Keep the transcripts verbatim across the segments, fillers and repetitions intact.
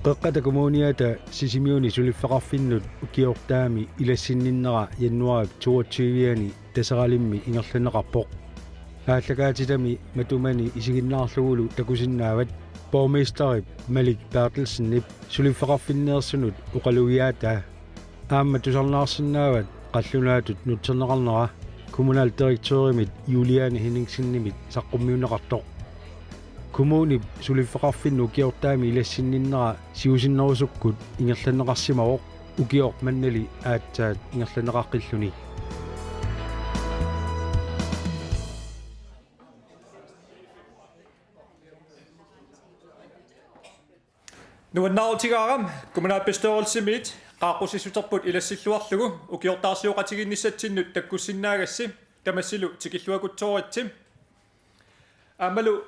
Qeqqata Kommuniata Sisimiuni suliffeqarfinnut ukiortaami ilassinninnera januaarip toogtyve-ani Taseralimmi ingerlanneqarpoq. Aallakaatitami matumani isiginnaarlugulu takusinnaavat borgmesterip Malik Berthelsenip suliffeqarfinneersunut oqalugiaataa. Aamma tusarnaarsinnaavat qallunaatut nutserneqarnera kommunaldirektørimit Juliane Henningsenimit saqqummiunneqartoq. Kommunip suliffeqarfinnut ukiortaami ilassinninnera siusinnerusukkut ingerlanneqarsimavoq, ukioq mannali aatsaat ingerlanneqaqqilluni. Nuannaarutigaara kommunalbestyrelsimiit qaaqqusissuterput ilassilluarlugu ukiortaarsioqatigiinnissatsinnut takkussinnaagassi, tamassilu tikilluakutsooritsi. Aammalu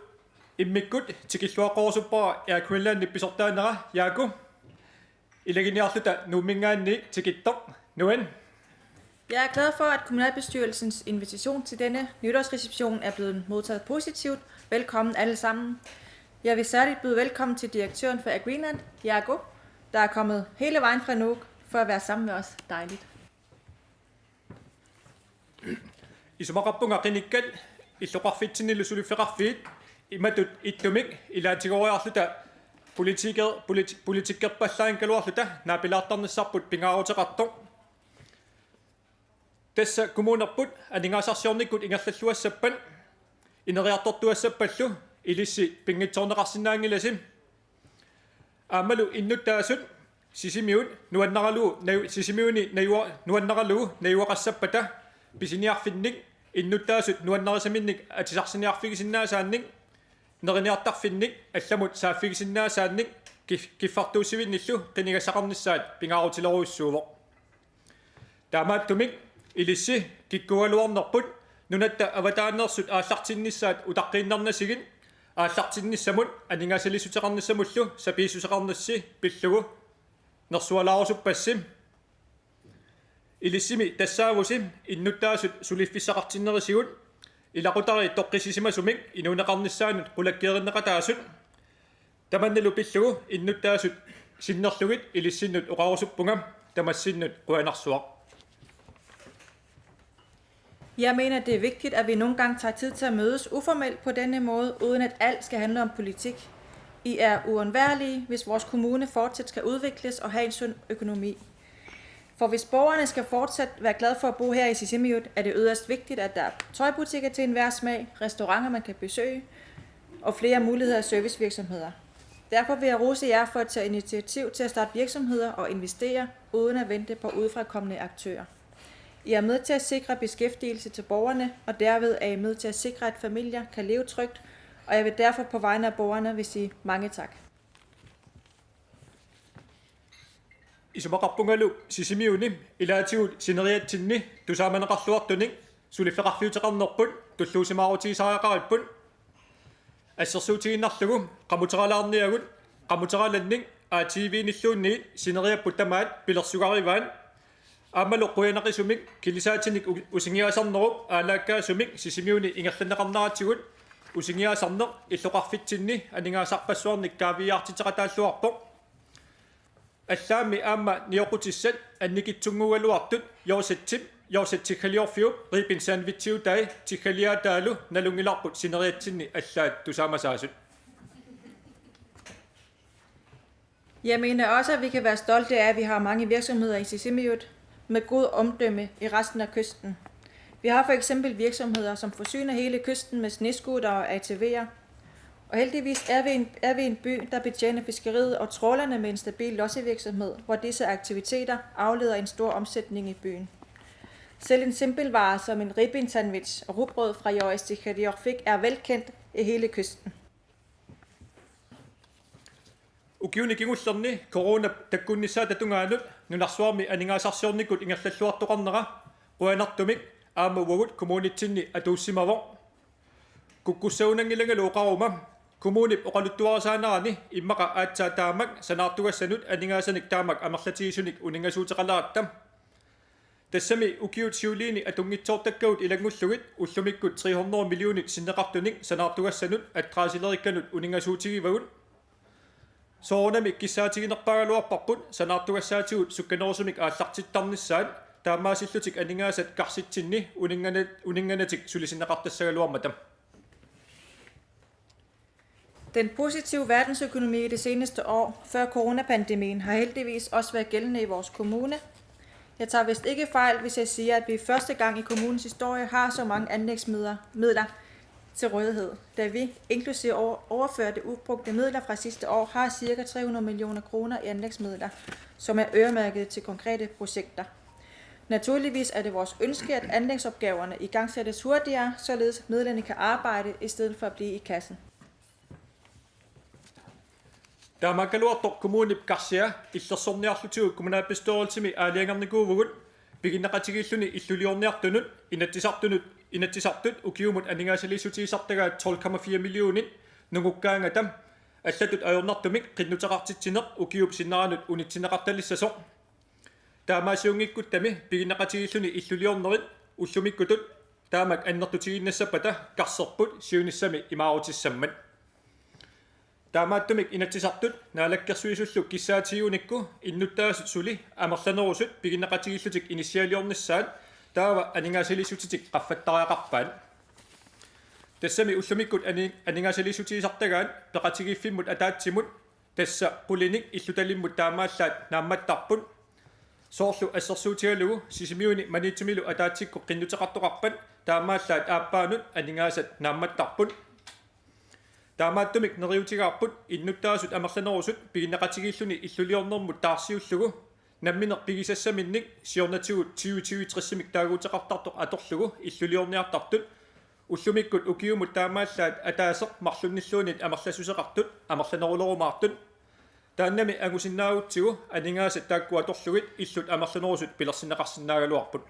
immikkut tikilluaqqorusuppara Air Greenlandip pisortaanera Jaaku. Ilaginiarluta Nuumminngaanniit tikittoq, nuan. Jeg er glad for, at kommunalbestyrelsens invitation til denne nytårsreception er blevet modtaget positivt. Velkommen alle sammen. Jeg vil særligt byde velkommen til direktøren for Air Greenland, Jago, der er kommet hele vejen fra Nuuk for at være sammen med os. Dejligt. Isumaqarpunga qinikkat illoqarfitsinnilu suliffeqarfiit imatut ittumik ilaatigooriarluta politiker-, politi-, politikkerpallaanngikkaluarluta naapilaartarnissarput pingaaruteqartoq. Tassa kommunerput aningaasarsiornikkut ingerlalluassappat ineriartortuassappallu ilissi pinngitsoorneqarsinnaanngilasi. Aammalu innuttaasut Sisimiut nuannaralugu naju-, Sisimiuni najua-, nuannaralugu najugaqassappata pisiniarfinnik innuttaasut nuannarisaminnik atisarsiniarfigisinnaasaannik neriniartarfinnik allamut saaffigisinnaasaannik kif-, kiffartuussivinnillu qinigassaqarnissaat pingaarutilerujussuuvoq. Taamaattumik ilissi kikkuugaluarnerput nunatta avataaneersut aallartinnissaat utaqqiinnarnasigit aallartinnissamut aningaasaliissuteqarnissamullu sapiissuseqarnissi pillugu nersualaarusuppassi. Ilissimi tassaavusi innuttaasut suliffissaqartinnerisigut ilaqutariit toqqissisimasumik inuuneqarnissaannut qulakkeerinneqataasut. Tamannalu pillugu innuttaasut sinnerlugit ilissinnut oqarusuppunga, tamassinnut qujanarsuaq. Jeg mener, det er vigtigt, at vi nogle gange tager tid til at mødes uformelt på denne måde, uden at alt skal handle om politik. I er uundværlige, hvis vores kommune fortsat skal udvikles og have en sund økonomi. For hvis borgerne skal fortsat være glade for at bo her i Sisimiut, er det yderst vigtigt, at der er tøjbutikker til enhver smag, restauranter, man kan besøge, og flere muligheder af servicevirksomheder. Derfor vil jeg rose jer for at tage initiativ til at starte virksomheder og investere uden at vente på udefrakommende aktører. I er med til at sikre beskæftigelse til borgerne, og derved er I med til at sikre, at familier kan leve trygt, og jeg vil derfor på vegne af borgerne vil sige mange tak. Isumaqarpungalu Sisimiuni ilaatigut sineriatsinni tusaamaneqarluartunik suliffeqarfiuteqarnerput tulluusimaarutigisariaqaripput. Assersuutigiinnarlugu qamuteralaarniagut qamuteralannik A T V-nilluunniit sineriapput tamaat pilersugarivaat. Aammalu qujanaqisumik kilisaatinik u-, usingiaasarnerup aalaakkaasumik Sisimiuni ingerlanneqarneratigut usingiaasarneq illoqarfitsinni aningaasarpassuarnik kaaviiaartitseqataalluarpoq. Allaammi aamma nioqqutissat annikitsunnguugaluartut Jorsetsip, Jorsetsip tiggaliorfiup ribben sandwichiutai tiggaliaataalu nalunngilarput sineriatsinni allaat tusaamasaasut. Jeg mener også, at vi kan være stolte af, at vi har mange virksomheder i Sisimiut med god omdømme i resten af kysten. Vi har for eksempel virksomheder, som forsyner hele kysten med snescooter og A T V'er. Og heldigvis er vi, en, er vi en by, der betjener fiskeriet og trawlerne med en stabil lossevirksomhed, hvor disse aktiviteter afleder en stor omsætning i byen. Selv en simpel vare som en ribben sandwich og rugbrød fra Joris Tikadiorfik er velkendt i hele kysten. Ukiuni kingullerni corona takkunnissaata tungaanut nunarsuarmi aningaasarsiornikkut ingerlalluartoqarnera qujanartumik aamma uagut kommunitsinni atuussimavoq. Kukkussagunanngilangalu oqaruma, kommunip oqaluttuarisaanerani immaqa aatsaat taamak sanaartugassanut aningaasanik taamak amerlatigisunik uninngasuuteqaleratta. Tassami ukiut siuliini atunngitsoortakkagut ilanngullugit ullumikkut tre hundrede millionit sinneqartunik sanaartugassanut adresselerikkanut uninngasuutigivagut. Soorunami kissaatiginerpaagaluarparput sanaartugassaatigut sukkanerusumik aallartittarnissaat, taamaasillutik aningaasat karsitsinni uninngana-, uninnganatik sulisinneqartassagaluarmata. Den positive verdensøkonomi i de seneste år, før coronapandemien, har heldigvis også været gældende i vores kommune. Jeg tager vist ikke fejl, hvis jeg siger, at vi første gang i kommunens historie har så mange anlægsmidler midler til rådighed, da vi, inklusive over- overførte ubrugte midler fra sidste år, har cirka tre hundrede millioner kroner i anlægsmidler, som er øremærket til konkrete projekter. Naturligvis er det vores ønske, at anlægsopgaverne igangsættes hurtigere, således at midlerne kan arbejde i stedet for at blive i kassen. Taamaakkaluartoq kommunip karsia illersorniarlutigu kommunalbestyrelsimi aalajangernikuuvugut, piginneqatigiilluni illuliorniartunut Inatsisartunut, Inatsisartut ukiumut aningaasaliissutigisartagaat tolv komma fire millionit nungukkaangata allatut ajornartumik qinnuteqartitsineq ukiup sinneranut unitsinneqartalissasoq. Taamaasiunngikkutta piginneqatigiilluni illuliornerit ullumikkutut taamak annertutigiinnassappata karserput siunissami imaarutissammat. Taamaattumik Inatsisartut Naalakkersuisullu kissaatigiunikku innuttaasut suli amerlanerusut piginneqatigiillutik inissialiornissaat taava aningaasaliissutitik qaffattariaqarpaat. Tassami ullumikkut ani-, aningaasaliissutigisartagaat peqatigiiffimmut ataatsimut, tassa qulinik illutalimmut taamaallaat naammattarput. Soorlu assersuutigalugu Sisimiuni Maniitsumilu ataatsikkut qinnuteqartoqarpat taamaallaat aappaanut aningaasat naammattarput. Taamaattumik neriuutigaarput innuttaasut amerlanerusut piginneqatigiilluni illuliornermut taarsiullugu nammineq pigisassaminnik siornatigut tyve tyve tressimik taaguuteqartartoq atorlugu illuliorniartartut, ullumikkut ukiumut taamaallaat ataaseq marlunnilluunniit amerlassuseqartut amerlanerulerumaartut. Taannami angusinnaagutsigu aningaasat taakku atorlugit illut amerlanerusut pilersinneqarsinnaagaluarput.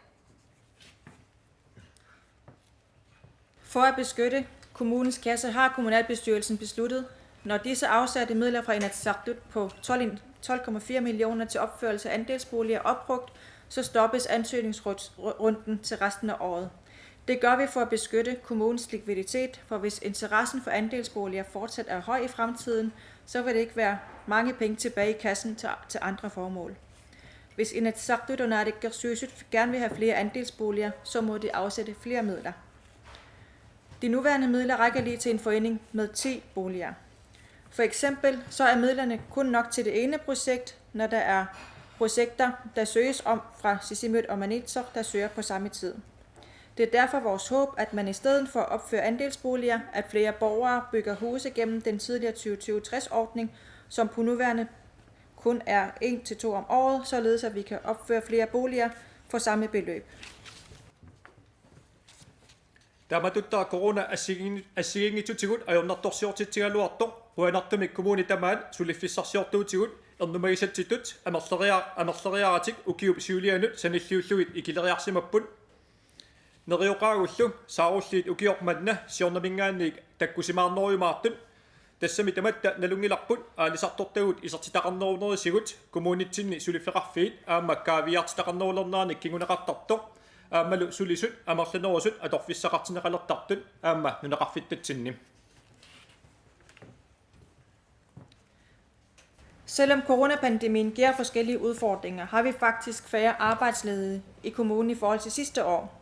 For at beskytte kommunens kasse har kommunalbestyrelsen besluttet, når disse afsatte midler fra Inatsisartut på tolv, tolv komma fire millioner til opførelse af andelsboliger er opbrugt, så stoppes ansøgningsrunden til resten af året. Det gør vi for at beskytte kommunens likviditet, for hvis interessen for andelsboliger fortsat er høj i fremtiden, så vil det ikke være mange penge tilbage i kassen til, til andre formål. Hvis Inatsisartut og Naalakkersuisut gerne vil have flere andelsboliger, så må de afsætte flere midler. De nuværende midler rækker lige til en forening med ti boliger. For eksempel så er midlerne kun nok til det ene projekt, når der er projekter, der søges om fra Sisimiut og Maniitsoq, der søger på samme tid. Det er derfor vores håb, at man i stedet for at opføre andelsboliger, at flere borgere bygger huse gennem den tidligere tyve tyve tres-ordning, som på nuværende kun er en til to om året, således at vi kan opføre flere boliger for samme beløb. Tamatutta corona assigiin-, assigiinngitsutigut ajornartorsiortitsigaluartoq, qujanartumik kommunit tamaat suliffissarsiortuutigut ernumagisatsitut amerleria-, amerleriaratik ukiup siulianut sanilliullugit ikileriarsimapput. Nerioqaagullu saarulliit ukioq manna siornaminngaanniit takkusimaarnerujumaartut. Tassami tamatta nalunngilarput aalisartortagut isertitaqarnerunerisigut kommunitsinni suliffeqarfiit aamma kaaviiaartitaqarnerulerneranik kinguneqartartoq, aammalu sulisut amerlanerusut atorfissaqartinneqalertartut aamma nunaqarfittatsinni. Selvom coronapandemien giver forskellige udfordringer, har vi faktisk færre arbejdsledige i kommunen i forhold til sidste år.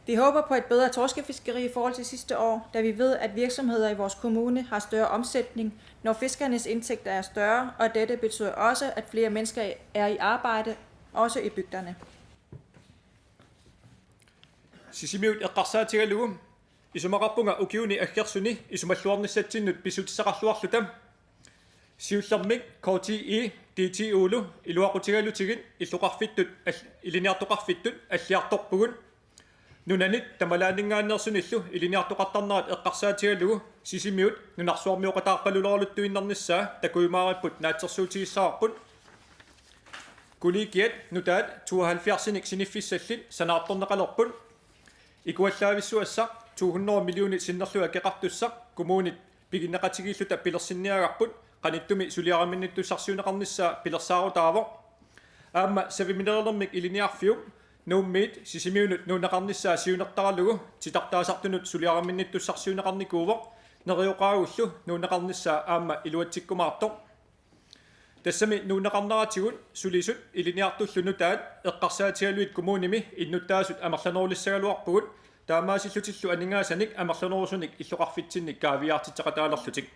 Vi håber på et bedre torskefiskeri i forhold til sidste år, da vi ved, at virksomheder i vores kommune har større omsætning, når fiskernes indtægter er større, og dette betyder også, at flere mennesker er i arbejde, også i bygderne. Sisimiut eqqarsaatigalugu isumaqarpunga ukiuni aggersuni isumalluarnissatsinnut pissutissaqarluarluta. Siullermik K T I, D T U-lu iluaqutigalutigit illoqarfittut al-, ilinniartoqarfittut alliartorpugut. Nunanit tamalaaninngaanneersunillu ilinniartoqartarnerat eqqarsaatigalugu Sisimiut nunarsuarmioqataarpaluleraluttuinnarnissaa takujumaaripput naatsorsuutigissavarput. Kollegiat nutaat tooghalvfjerdsinik siniffissallit sanaartorneqalerput. Ikuallaavissuassaq to hundrede millionit sinnerlugit akeqartussaq kommunit piginneqatigiilluta pilersinniagarput, qanittumi suliariminnittussarsiuneqarnissaa pilersaarutaavoq. Aamma savimineernermik ilinniarfiup Nuummiit Sisimiunut nuunneqarnissaa siunertaralugu titartaasartunut suliariminnittussarsiuneqarnikuuvoq, nerioqaagullu nuunneqarnissaa aamma iluatsikkumaartoq. Tassami nuunneqarneratigut sulisut ilinniartullu nutaat eqqarsaatigalugit kommunimi innuttaasut amerlanerulissagaluarpugut, taamaasillutillu aningaasanik amerlanerusunik illoqarfitsinnik kaaviiaartitseqataalerlutik.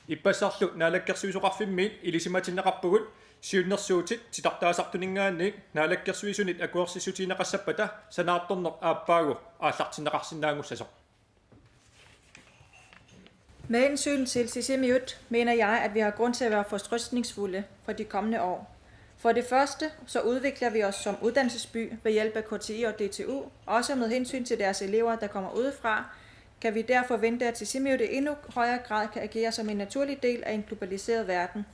Ippassarlu Naalakkersuisoqarfimmiit ilisimatinneqarpugut siunnersuutit titartaasartuninngaanniit Naalakkersuisunit akuersissutigineqassappata sanaartorneq aappaagu aallartinneqarsinnaanngussasoq. Med hensyn til Sisimiut mener jeg, at vi har grund til at være fortrøstningsfulde for de kommende år. For det første så udvikler vi os som uddannelsesby ved hjælp af K T I og D T U, også med hensyn til deres elever, der kommer udefra, kan vi der forvente, at Sisimiut i endnu højere grad kan agere som en naturlig del af en globaliseret verden.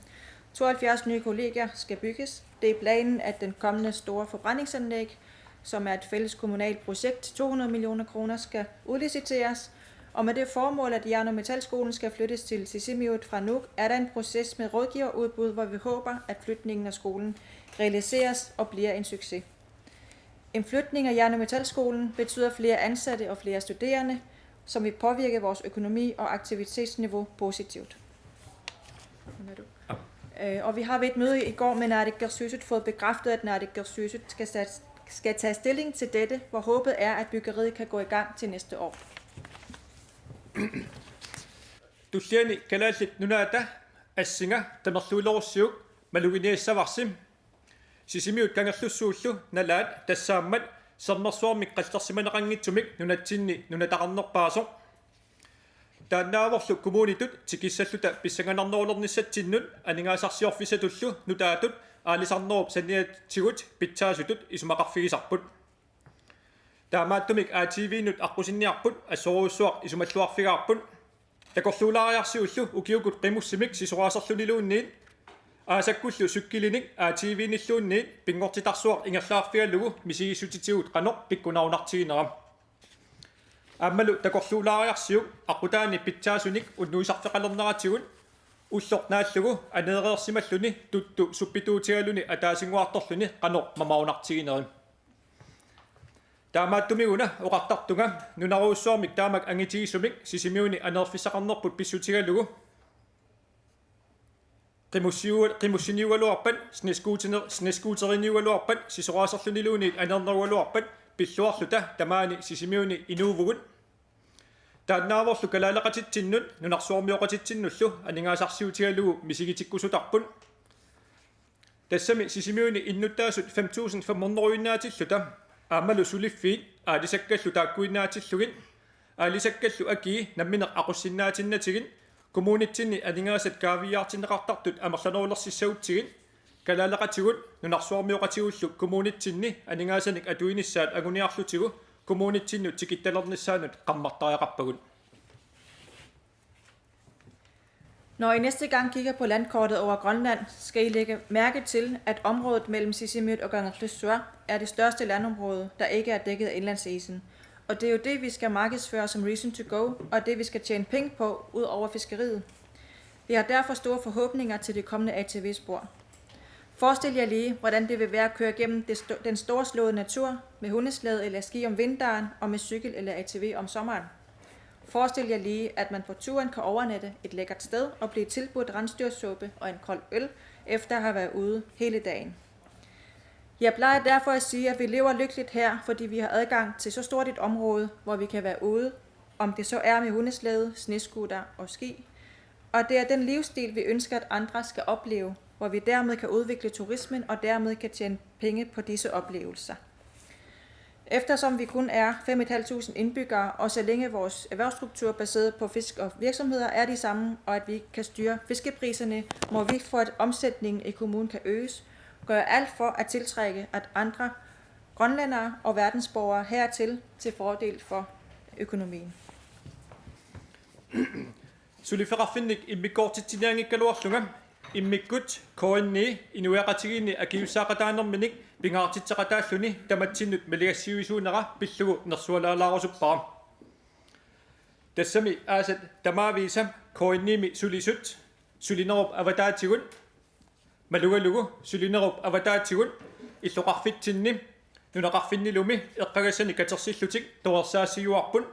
Tooghalvfjerds nye kollegier skal bygges. Det er planen, at den kommende store forbrændingsanlæg, som er et fælles kommunalt projekt til to hundrede millioner kroner, skal udliciteres. Og med det formål, at Jern- og Metalskolen skal flyttes til Sisimiut fra Nuuk, er der en proces med rådgiverudbud, hvor vi håber, at flytningen af skolen realiseres og bliver en succes. En flytning af Jern- og Metalskolen betyder flere ansatte og flere studerende, som vil påvirke vores økonomi og aktivitetsniveau positivt. Øh, og vi har ved et møde i går med Naalakkersuisut fået bekræftet, at Naalakkersuisut skal, sat, skal tage stilling til dette, hvor håbet er, at byggeriet kan gå i gang til næste år. Tulliani Kalaallit Nunaata assinga tamerluulerussiuk maluginiassavarsi. Sisimiut Kangerlussuullu nalaat tassaammat sermersuarmik qallersimaneqanngitsumik nunatsinni nunataqarnerpaasoq. Taannaavorlu kommunitut tikissalluta pissanganarnerulernissatsinnut aningaasarsiorfissatullu nutaatut aalisarnerup saniatigut pitsaasutut isumaqarfigisarput. Taamaattumik A T V-nut aqqusinniarput assorujussuaq isumalluarfigaarput. Takorluulaariarsiullu ukiukut qimussimik sisoraaserluniluunniit aasakkullu cykkelinik A T V-nilluunniit pinngortitarsuaq ingerlaarfigalugu misigissutitigut qanoq pikkunarunartiginera. Aammalu takorluulaariarsiuk aqqutaani pitsaasunik unnuisarfeqalerneratigut ulloq naallugu aneereersimalluni tuttu suppituutigaluni ataasinnguartorluni qanoq mamarunartigineri. Taamaattumiguna oqartartunga nunarujussuarmik taamak angitigisumik Sisimiuni aneerfissaqarnerput pissutigalugu qimussiu-, qimussiniugaluarpat, sneskuutiner-, sneskuuteriniugaluarpat, sisoraaserluniluunniit aneernerugaluarpat pilluarluta tamaani Sisimiuni inuuvugut. Taannaavorlu kalaaleqatitsinnut nunarsuarmioqatitsinnullu aningaasarsiutigalugu misigitikkusutarput. Tassami Sisimiuni innuttaasut fem tusind fem hundrede-iunnaatilluta aammalu suliffiit aalisakkallu taakkuinnaatillugit, aalisakkallu akii nammineq aqussinnaatinnatsigit, kommunitsinni aningaasat kaaviiaartinneqartartut amerlanerulersissagutsigit, kalaaleqatigut nunarsuarmioqatigullu kommunitsinni aningaasanik atuinissaat anguniarlutigu kommunitsinnut tikittalernissaannut qammartariaqarpagut. Når I næste gang kigger på landkortet over Grønland, skal I lægge mærke til, at området mellem Sisimiut og Kangerlussuaq er det største landområde, der ikke er dækket af indlandsisen. Og det er jo det, vi skal markedsføre som reason to go, og det, vi skal tjene penge på, ud over fiskeriet. Vi har derfor store forhåbninger til det kommende A T V-spor. Forestil jer lige, hvordan det vil være at køre gennem det sto-, den storslåede natur med hundeslæde eller ski om vinteren og med cykel eller A T V om sommeren. Forestil jer lige, at man på turen kan overnatte et lækkert sted og blive tilbudt rensdyrsuppe og en kold øl, efter at have været ude hele dagen. Jeg plejer derfor at sige, at vi lever lykkeligt her, fordi vi har adgang til så stort et område, hvor vi kan være ude, om det så er med hundeslæde, snescooter og ski. Og det er den livsstil, vi ønsker, at andre skal opleve, hvor vi dermed kan udvikle turismen og dermed kan tjene penge på disse oplevelser. Eftersom vi kun er fem et halvt tusind indbyggere, og så længe vores erhvervsstruktur baseret på fisk og virksomheder er de samme, og at vi ikke kan styre fiskepriserne, må vi, for at omsætningen i kommunen kan øges, gøre alt for at tiltrække at andre grønlændere og verdensborgere hertil til fordel for økonomien. Suliffeqarfinnik immikkoortitsinianngikkaluarlunga immikkut K N I inuiaqatigiinni akisussaaqataanerminik pingaartitseqataalluni tamatsinnut maligassiuisuunera pillugu nersualaalaarusuppara. Tassami aasat tamaavisa K N I-mi sulisut sulinerup avataatigut malugalugu sulinerup avataatigut illoqarfitsinni nunaqarfinnilumi eqqagassanik katersillutik torersaassiuarput.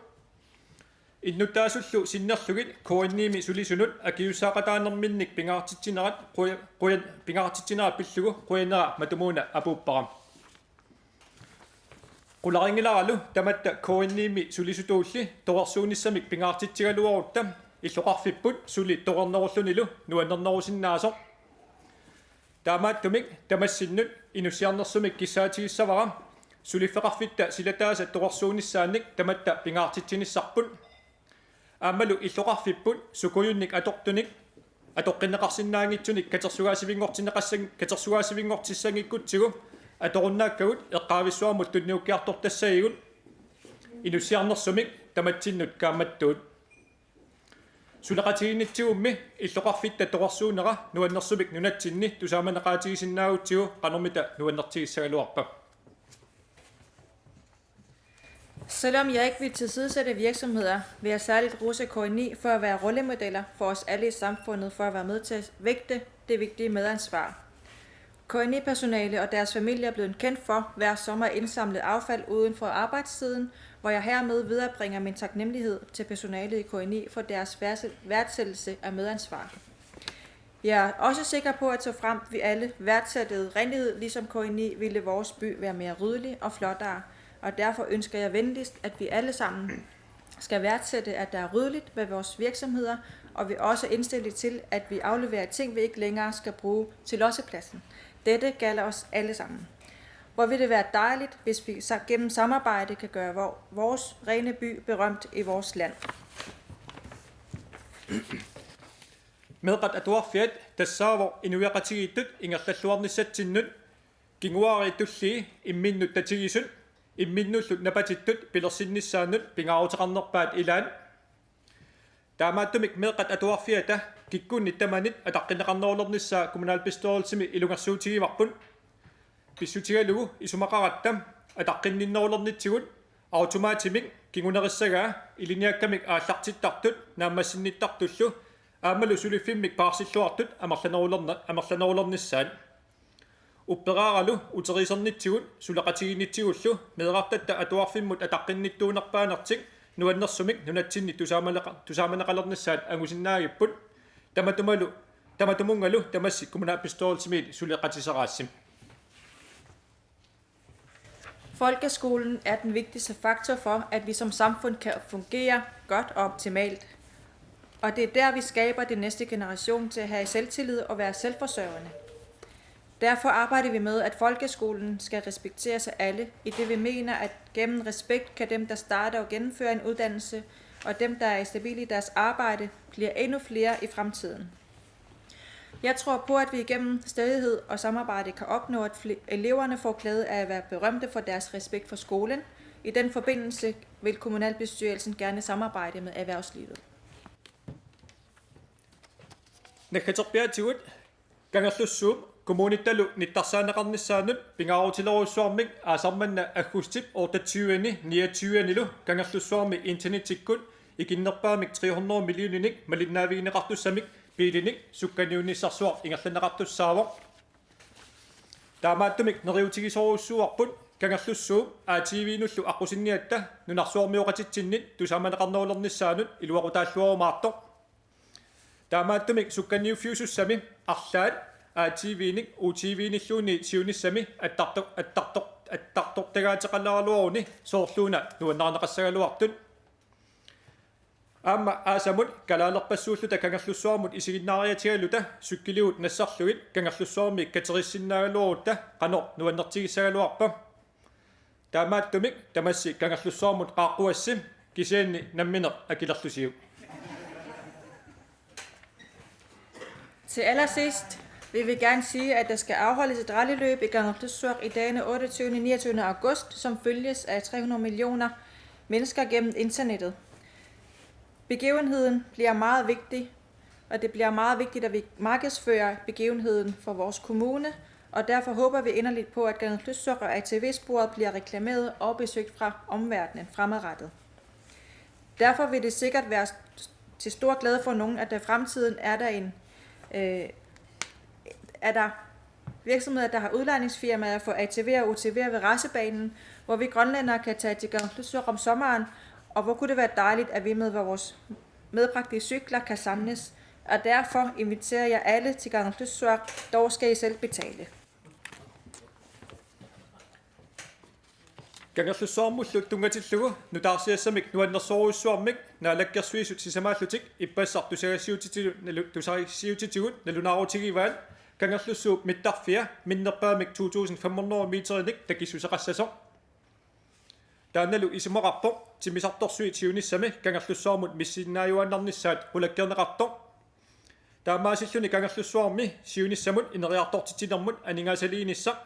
Innuttaasullu sinnerlugit K N I-mi sulisunut akisussaaqataanerminnik pingaartitsinerat quja-, qujan-, pingaartitsinerat pillugu qujanera matumuuna apuuppara. Qularinngilaaralu tamatta K N I-mi sulisutulli torersuunissamik pingaartitsigaluarutta illoqarfipput suli torernerullunilu nuannernerusinnaasoq. Taamaattumik tamassinnut inussiarnersumik kissaatigissavara suliffeqarfitta silataasa torersuunissaannik tamatta pingaartitsinissarput. Aammalu illoqarfipput sukujunnik atortunik atoqqinneqarsinnaanngitsunik katersugaasivinngortinneqassan-, katersugaasivinngortissanngikkutsigit atorunnaakkagut eqqaavissuarmut tunniukkiartortassagigut inussiarnersumik tamatsinnut kaammattuut. Suleqatigiinnitsigummi illoqarfitta torersuunera nuannersumik nunatsinni tusaamaneqaatigisinnaagutsigu qanormita nuannertigissagaluarpa? Selvom jeg ikke vil tilsidesætte virksomheder, vil jeg særligt rose K N I for at være rollemodeller for os alle i samfundet for at være med til at vægte det vigtige medansvar. K N I-personale og deres familier er blevet kendt for hver sommer at indsamle affald uden for arbejdstiden, hvor jeg hermed viderebringer min taknemmelighed til personalet i K N I for deres værdsæ-, værdsættelse af medansvar. Jeg er også sikker på, at såfremt vi alle værdsættede renlighed ligesom K N I, ville vores by være mere ryddelig og flottere. Og derfor ønsker jeg venligst, at vi alle sammen skal værdsætte, at der er ryddeligt med vores virksomheder, og vi er også indstillet til, at vi afleverer ting, vi ikke længere skal bruge til lossepladsen. Dette gælder os alle sammen. Hvor ville det være dejligt, hvis vi sa-, gennem samarbejde kan gøre vor-, vores rene by berømt i vores land. Meeqqat atuarfiat tassaavoq inuiaqatigiittut ingerlalluarnissatsinnut kinguaariit tullii imminnut tatigisut imminnullu napatittut pilersinnissaannut pingaaruteqarnerpaat ilaat. Taamaattumik meeqqat atuarfiata kikkunnit tamanit ataqqinneqarnerulernissaa kommunalbestyrelsimi ilungersuutigivarput. Pissutigalugu isumaqaratta ataqqinninnerulernitsigut automatimik kingunerissagaa ilinniakkamik aallartittartut naammassinnittartullu aammalu suliffimmik paarsilluartut amerlanerulerna-, amerlanerulernissaat. Upperaaralu uteriisernitsigut suleqatigiinnitsigullu meerartatta atuarfimmut ataqqinnittuunerpaanertik nuannersumik nunatsinni tusaamaleqa-, tusaamaneqalernissaat angusinnaagipput. Tamatumalu, tamatumunngalu tamassi kommunalbestyrelsimiit suleqatiseraassi. Folkeskolen er den vigtigste faktor for, at vi som samfund kan fungere godt og optimalt. Og det er der, vi skaber den næste generation til at have selvtillid og være selvforsørgende. Derfor arbejder vi med, at folkeskolen skal respekteres af alle, idet vi mener, at gennem respekt kan dem, der starter og gennemfører en uddannelse, og dem, der er stabile i deres arbejde, bliver endnu flere i fremtiden. Jeg tror på, at vi igennem stædighed og samarbejde kan opnå, at fle-, eleverne får glæde af at være berømte for deres respekt for skolen. I den forbindelse vil kommunalbestyrelsen gerne samarbejde med erhvervslivet. Naggaterpiaatigut Kangerlussuup kommunittalu nittarsaaneqarnissaanut pingaarutilerujussuarmik aasaq manna aggustip otteogtyve-ani niogtyve-anilu Kangerlussuarmi internettikkut ikinnerpaamik tre hundrede millioninik malinnaavigineqartussamik biilinik sukkaniunnissarsuaq ingerlanneqartussaavoq. Taamaattumik neriuutigisorujussuuarput Kangerlussuup A T V-nullu aqqusinniatta nunarsuarmioqatitsinnit tusaamaneqarnerulernissaanut iluaqutaalluarumaartoq. Taamaattumik sukkaniuffiusussami arlaat A T V-nik U T V-nilluunniit siunissami attartor-, attartor-, attartortagaateqalaaraluaruni soorluuna nuannarineqassagaluartut. Aamma aasamut kalaalerpassuulluta Kangerlussuarmut isiginnaariatigaluta cykelimut nassarlugit Kangerlussuarmiit katerissinnaagaluarutta qanoq nuannertigissagaluarpa? Taamaattumik tamassi Kangerlussuarmut qaaqquassi, kisianni nammineq akilerlusiuk. Til allersidst vil vi gerne sige, at der skal afholdes et rallyløb i Kangerlussuaq i dagene otteogtyvende og niogtyvende august, som følges af tre hundrede millioner mennesker gennem internettet. Begivenheden bliver meget vigtig, og det bliver meget vigtigt, at vi markedsfører begivenheden for vores kommune, og derfor håber vi inderligt på, at Kangerlussuaq og A T V-sporet bliver reklameret og besøgt fra omverdenen fremadrettet. Derfor vil det sikkert være til stor glæde for nogen, at der i fremtiden er der en, øh, er der virksomheder, der har udlejningsfirmaer for A T V og U T V ved racebanen, hvor vi grønlændere kan tage til Kangerlussuaq om sommeren Og hvor kunne det være dejligt, at vi med vores medbragte cykler kan samles, og derfor inviterer jeg alle til Kangerlussuaq, dog skal I selv betale. Kangerlussuarmullu tunngatillugu nutaarsiassamik nuannersorujussuarmik Naalakkersuisut sisamaallutik ippassaq tusagassiuutitigut nalu-, tusagassiuutitigut nalunaarutigivaat Kangerlussuup mittarfia minnerpaamik to tusind fem hundrede meterinik takissuseqassasoq. Taannalu isumaqarpoq timmisartorsuit siunissami Kangerlussuarmut missiinnaajuaannarnissaat qulakkeerneqartoq. Taamaasilluni Kangerlussuarmi siunissamut ineriartortitsinermut aningaasaliinissaq,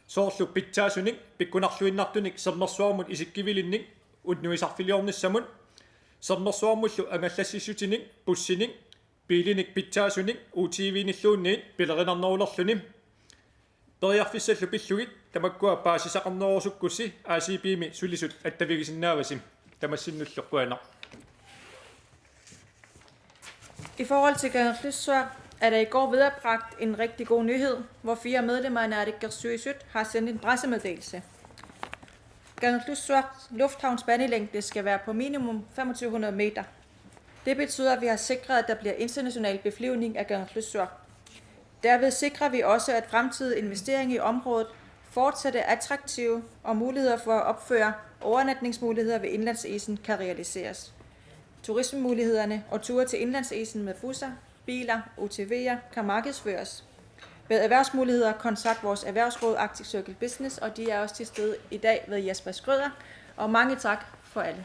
soorlu pitsaasunik pikkunarluinnartunik sermersuarmut isikkivilinnik unnuisarfiliornissamut, sermersuarmullu angallassissutinik, bussinik, biilinik pitsaasunik U T V-nilluunniit pilerinarnerulerluni. Periarfissallu pillugit tamakkua paasisaqarnerusukkussi A C P-mi sulisut attavigisinnaavasi. Tamassinnullu qujanaq. I forhold til Kangerlussuaq er der i går viderebragt en rigtig god nyhed, hvor fire medlemmer af Naalakkersuisut har sendt en pressemeddelelse. Kangerlussuaq Lufthavns banelængde skal være på minimum femogtyve hundrede meter. Det betyder, at vi har sikret, at der bliver international beflyvning af Kangerlussuaq. Derved sikrer vi også, at fremtidige investeringer i området fortsat er attraktive, og muligheder for at opføre overnatningsmuligheder ved indlandsisen kan realiseres. Turismemulighederne og ture til indlandsisen med busser, biler, U T V'er kan markedsføres. Ved erhvervsmuligheder, kontakt vores erhvervsråd Arctic Circle Business, og de er også til stede i dag ved Jasper Skrøder. Og mange tak for alle.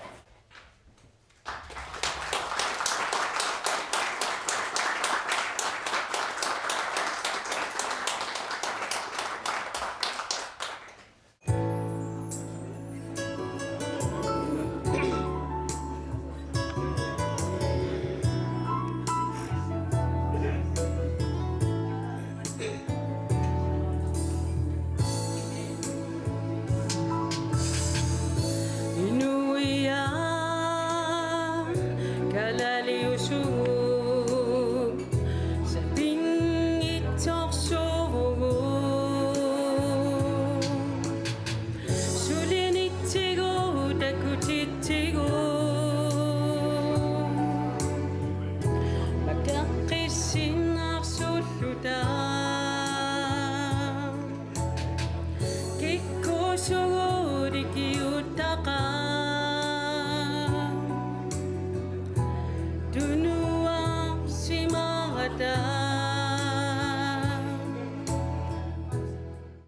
Inuiaat kalaalliusugut sapinngitsorsuuvugut. Sulinitsigut takutitsigut makeqqissinnarsulluta. Kikkuusugut ikiuuttaqaaq tunuarsimaarata.